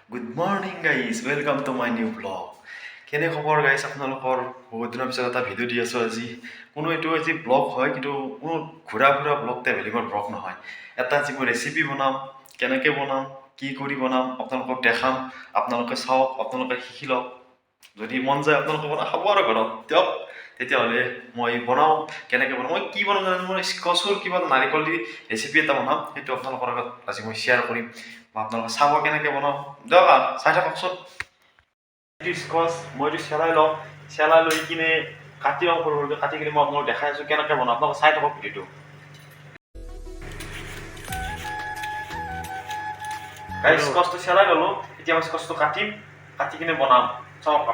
Good morning guys, welcome to my new vlog. কেনে খবৰ guys আপোনালোকৰ? বহুত দিনৰ পিছত এটা ভিডিঅ' দি আছোঁ আজি। কোনো এইটো আজি ব্লগ হয়, কিন্তু কোনো ঘূৰা ফুৰা ব্লগ, ট্ৰেভেলিঙৰ ব্লগ নহয়। এটা আজি মই ৰেচিপি বনাম। কেনেকৈ বনাম, কি কৰি বনাম, আপোনালোকক দেখাম। আপোনালোকে চাওক, আপোনালোকে শিকি লওক। যদি মন যায় আপোনালোকে বনাই খাব আৰু ঘৰত। দিয়ক তেতিয়াহ'লে, মই বনাওঁ। কেনেকৈ বনাওঁ, মই কি বনাম জানো? মই স্কচৰ কিবা নাৰিকল দি ৰেচিপি এটা বনাম। সেইটো আপোনালোকৰ আগত আজি মই শ্বেয়াৰ কৰিম বা আপোনালোকে চাব কেনেকৈ বনাওঁ। দিয়ক আৰু চাই থাককচোন। এইটো স্কচ মই এইটো চেলাই লওঁ। চেলাই লৈ কিনে কাটি লওঁ সৰু সৰুকৈ। কাটি কিনে মই আপোনালোকক দেখাই আছোঁ কেনেকৈ বনাওঁ। আপোনালোকে চাই থাকক ভিডিঅ'টো। গাইজ, স্কচটো চেলাই ল'লোঁ। এতিয়া মই স্কচটো কাটিম, কাটি কিনে বনাম। চাওক।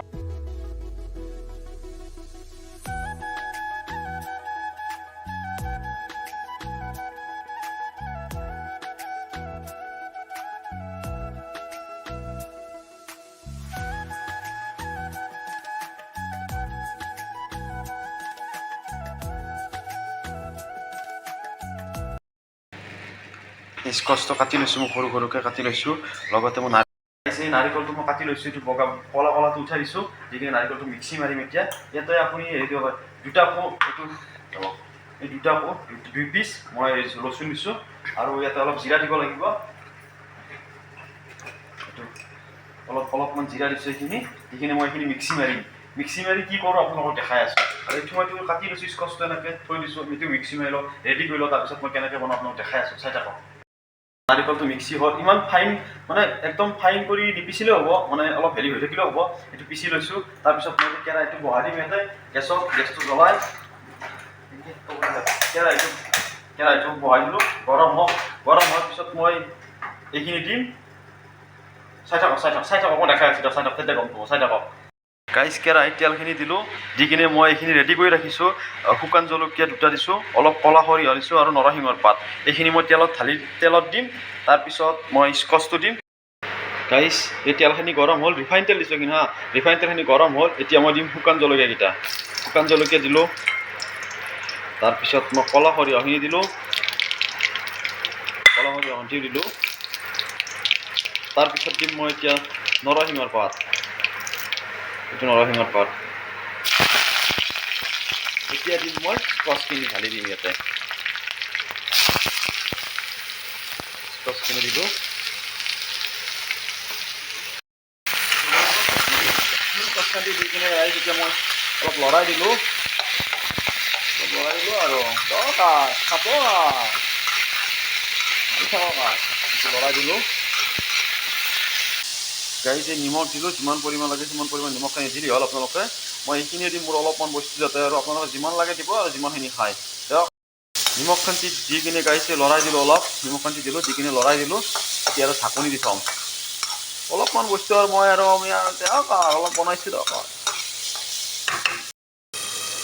স্কচটো কাটি লৈছোঁ মই, সৰু সৰুকৈ কাটি লৈছোঁ। লগতে মই এই নাৰিকলটো মই কাটি লৈছোঁ। এইটো বগা ক'লা ক'লাটো উঠাই দিছোঁ। দি কিনে নাৰিকলটো মিক্সি মাৰিম এতিয়া। ইয়াতে আপুনি হেৰি দিব পাৰে, দুটা কো এইটো, এই দুটা কো দুই পিচ মই ৰচুন দিছোঁ আৰু ইয়াতে অলপ জিৰা দিব লাগিব। এইটো অলপ অলপমান জিৰা দিছোঁ। এইখিনি দি কিনে মই এইখিনি মিক্সি মাৰিম। মিক্সি মাৰি কি কৰোঁ আপোনালোকক দেখাই আছোঁ। আৰু এইটো মই এইটো কাটি লৈছোঁ, স্কচটো এনেকৈ থৈ দিছোঁ। এইটো মিক্সি মাৰি লওঁ, ৰেডি কৰি লওঁ। তাৰপিছত মই কেনেকৈ বনাওঁ আপোনালোকক দেখাই আছোঁ, চাই থাকক। নাৰিকলটো মিক্সি হ'ল। ইমান ফাইন, মানে একদম ফাইন কৰি নিপিচিলেও হ'ব, মানে অলপ হেৰি হৈ থাকিলেও হ'ব। এইটো পিচি লৈছোঁ। তাৰপিছত মই কেৰাহীটো বহাই দিম ইয়াতে গেছত। গেছটো জ্বলাই কেৰাহীটো বহাই দিলোঁ। গৰম হওক। গৰম হোৱাৰ পিছত মই এইখিনি দিম। চাই থাকক, চাই থাকক, চাই থাকক। মই দেখাই আছোঁ, চাই থাকক, তেতিয়া গম পাব। চাই থাকক গাইজ। কেৰাহীত তেলখিনি দিলোঁ। দি কিনে মই এইখিনি ৰেডি কৰি ৰাখিছোঁ। শুকান জলকীয়া দুটা দিছোঁ, অলপ ক'লা সৰিয়হ দিছোঁ আৰু নৰসিংহৰ পাত। এইখিনি মই তেলত ঢালি তেলত দিম। তাৰপিছত মই স্কচটো দিম। গাইজ, এই তেলখিনি গৰম হ'ল। ৰিফাইন তেল দিছোঁ কিন্তু হা। ৰিফাইন তেলখিনি গৰম হ'ল। এতিয়া মই দিম শুকান জলকীয়াকেইটা। শুকান জলকীয়া দিলোঁ। তাৰপিছত মই ক'লা সৰিয়হখিনি দিলোঁ। ক'লা সৰিয়হখিনি দিলোঁ। তাৰপিছত দিম মই এতিয়া নৰসিংহৰ পাত। এইটো নৰসিংহৰ পাত। এতিয়া দিম মই স্কচখিনি, ঢালি দিম ইয়াতে। স্কচখিনি দিলোঁ। স্কচখিনি দি কিনে ৰাইজ, এতিয়া মই অলপ লৰাই দিলোঁ। অলপ লৰাই দিলোঁ আৰু দৰকাৰ খাব থাকক। লৰাই দিলোঁ গাইজ। এই নিমখ দিলোঁ। যিমান পৰিমাণ লাগে সিমান পৰিমাণ নিমখখিনি দি হ'ল আপোনালোকে। মই এইখিনিয়ে দিম, মোৰ অলপমান বস্তু যাতে আৰু আপোনালোকে যিমান লাগে দিব আৰু যিমানখিনি খায়। দিয়ক, নিমখখিনি দি কিনে গাইজ লৰাই দিলোঁ। অলপ নিমখখিনি দিলোঁ, দি কিনে লৰাই দিলোঁ। এতিয়া আৰু ঢাকনি দি থ'ম। অলপমান বস্তু আৰু মই আৰু আমি আৰু দিয়ক আৰু অলপ বনাইছোঁ। দিয়ক,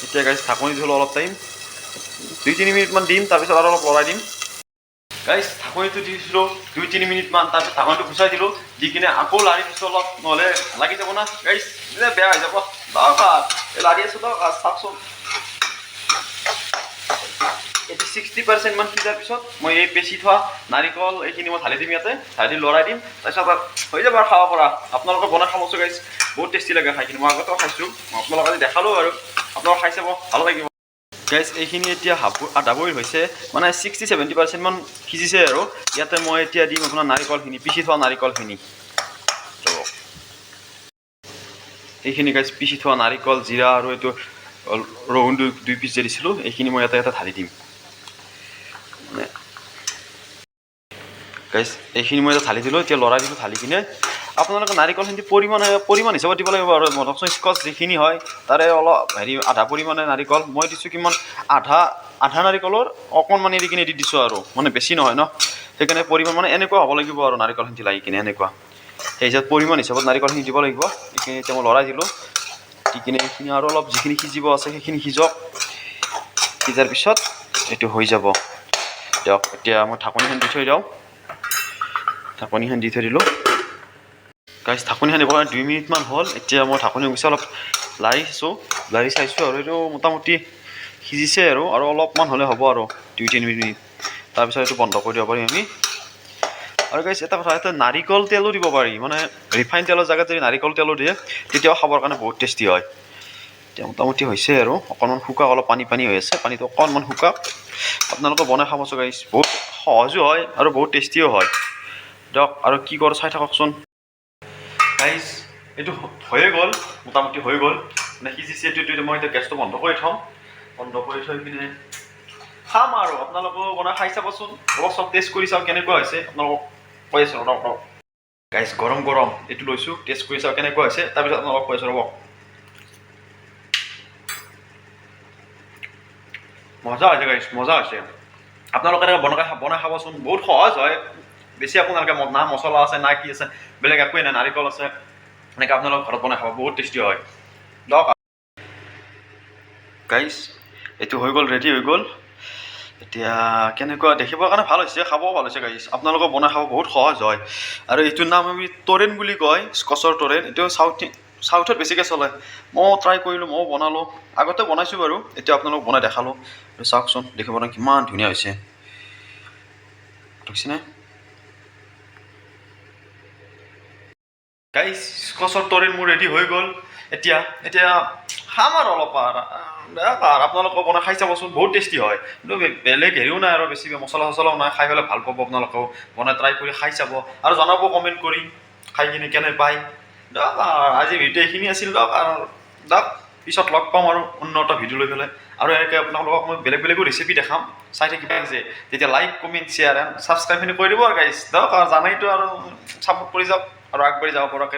এতিয়া গাইজ ঢাকনি দি থ'লোঁ। অলপ টাইম, 2-3 মিনিটমান দিম। তাৰপিছত আৰু অলপ লৰাই দিম। গাইজ, ঢাকনিটো দিছিলোঁ 2-3 মিনিটমান। তাৰপিছত ঢাকনিটো গুচাই দিলোঁ। দি কিনে আকৌ লাৰি দিছোঁ অলপ, নহ'লে লাগি যাব না গাইজ, বেয়া হৈ যাব। দৰকাৰ এই লাৰি আছোঁ। দৰকাৰ চাওকচোন। এতিয়া 60%মান সিজাৰ পিছত মই এই পেচি থোৱা নাৰিকল এইখিনি মই ঢালি দিম ইয়াতে। ঢালি দি লৰাই দিম। তাৰপিছত আৰু হৈ যাব আৰু খাব পৰা। আপোনালোকে বনাই খাবচোন গাইজ, বহুত টেষ্টি লাগে খাই কিনে। মই আগতেও খাইছোঁ, মই আপোনালোক আজি দেখালোঁ আৰু আপোনালোকে খাই চাব, ভাল লাগিব। গাইজ, এইখিনি এতিয়া হাফ আধা বইল হৈছে, মানে 60-70%মান সিজিছে আৰু ইয়াতে মই এতিয়া দিম আপোনাৰ নাৰিকলখিনি, পিচি থোৱা নাৰিকলখিনি। ৰ'ব। এইখিনি গাইজ, পিচি থোৱা নাৰিকল, জিৰা আৰু এইটো ৰহুন দুই পিচ যে দিছিলোঁ, এইখিনি মই ইয়াতে এটা ঢালি দিম। মানে গাইজ, এইখিনি মই এতিয়া ঢালি দিলোঁ। এতিয়া লৰাই দিলোঁ। ঢালি কিনে আপোনালোকে নাৰিকলখিনি পৰিমাণ পৰিমাণ হিচাপত দিব লাগিব। আৰু ধৰকচোন স্কচ যিখিনি হয়, তাৰে অলপ হেৰি আধা পৰিমাণে নাৰিকল মই দিছোঁ। কিমান আধা আধা নাৰিকলৰ অকণমান এৰি কিনে দি দিছোঁ আৰু মানে বেছি নহয় ন। সেইকাৰণে পৰিমাণ মানে এনেকুৱা হ'ব লাগিব আৰু নাৰিকলখিনি লাগি কিনে এনেকুৱা। সেই হিচাপত, পৰিমাণ হিচাপত নাৰিকলখিনি দিব লাগিব। এইখিনি এতিয়া মই লৰাই দিলোঁ। দি কিনে এইখিনি আৰু অলপ যিখিনি সিজিব আছে সেইখিনি সিজক। সিজাৰ পিছত এইটো হৈ যাব। দিয়ক, এতিয়া মই ঢাকনিখন দি থৈ দিওঁ। ঢাকনিখন দি থৈ দিলোঁ। গাইজ, ঢাকনিখন দিব কাৰণে 2 মিনিটমান হ'ল। এতিয়া মই ঢাকনি গুচাই অলপ লাৰিছোঁ, লাৰি চাইছোঁ আৰু এইটো মোটামুটি সিজিছে আৰু আৰু অলপমান হ'লে হ'ব আৰু 2-3 মিনিট। তাৰপিছত এইটো বন্ধ কৰি দিব পাৰিম আমি। আৰু গাইছ, এটা কথা, এটা নাৰিকল তেলো দিব পাৰি। মানে ৰিফাইন তেলৰ জেগাত যদি নাৰিকল তেলো দিয়ে, তেতিয়াও খাবৰ কাৰণে বহুত টেষ্টি হয়। এতিয়া মোটামুটি হৈছে আৰু অকণমান শুকাওক। অলপ পানী পানী হৈ আছে, পানীটো অকণমান শুকাওক। আপোনালোকে বনাই খাবচোন গাইছ, বহুত সহজো হয় আৰু বহুত টেষ্টিও হয়। দিয়ক, আৰু কি কৰোঁ চাই থাককচোন। গাইছ, এইটো হৈয়ে গ'ল, মোটামুটি হৈ গ'ল, মানে সিজিছে এইটো। মই এতিয়া গেছটো বন্ধ কৰি থ'ম। বন্ধ কৰি থৈ পিনে খাম আৰু আপোনালোকেও বনাই খাই চাবচোন। অলপ চব টেষ্ট কৰি চাওঁ কেনেকুৱা হৈছে, আপোনালোকক কৈ আছোঁ, ৰ'ব ৰ'ব। গাইছ, গৰম গৰম এইটো লৈছোঁ, টেষ্ট কৰি চাওঁ কেনেকুৱা হৈছে, তাৰপিছত আপোনালোকক কৈ আছোঁ, ৰ'ব। মজা হৈছে গাইছ, মজা হৈছে। আপোনালোকে এনেকৈ বনাই খাবচোন, বহুত সহজ হয়। বেছি আপোনালোকে না মছলা আছে, না কি আছে, বেলেগ একোৱেই নাই, নাৰিকল আছে। এনেকৈ আপোনালোকে ঘৰত বনাই খাব, বহুত টেষ্টি হয়। দিয়ক গাইছ, এইটো হৈ গ'ল, ৰেডি হৈ গ'ল। এতিয়া কেনেকুৱা দেখিবৰ কাৰণে ভাল হৈছে, খাবও ভাল হৈছে। গাইছ, আপোনালোকে বনাই খাব, বহুত সহজ হয়। আৰু এইটোৰ নাম আমি তৰেণ বুলি কয়, স্কচৰ তৰেণ। এইটো চাউথত বেছিকৈ চলে। ময়ো ট্ৰাই কৰিলোঁ, ময়ো বনালোঁ। আগতে বনাইছোঁ বাৰু, এতিয়া আপোনালোকক বনাই দেখালোঁ। আৰু চাওকচোন, দেখিবলৈ কিমান ধুনীয়া হৈছে, দেখিছেনে? গাইছ, স্কচৰ তৰেণ মোৰ ৰেডি হৈ গ'ল। এতিয়া এতিয়া খাম আৰু অলপ আৰু আপোনালোকেও বনাই খাই চাবচোন, বহুত টেষ্টি হয়। কিন্তু বেলেগ হেৰিও নাই আৰু বেছি মছলা চছলাও নাই। খাই পেলাই ভাল পাব। আপোনালোকেও বনাই ট্ৰাই কৰি খাই চাব আৰু জনাব কমেণ্ট কৰি খাই কিনে কেনে পায়। দিয়ক, আজি ভিডিঅ' এইখিনি আছিল। দিয়ক আৰু দিয়ক, পিছত লগ পাম আৰু অন্য এটা ভিডিঅ' লৈ পেলাই। আৰু এনেকৈ আপোনালোকক মই বেলেগ বেলেগো ৰেচিপি দেখাম, চাই থাকিব যে। তেতিয়া লাইক, কমেণ্ট, শ্বেয়াৰ এণ্ড ছাবস্ক্ৰাইবখিনি কৰি দিব আৰু গাইছ। দিয়ক আৰু জানাইতো আৰু ছাপোৰ্ট কৰি যাওক আৰু আগবাঢ়ি যাব পৰাকৈ।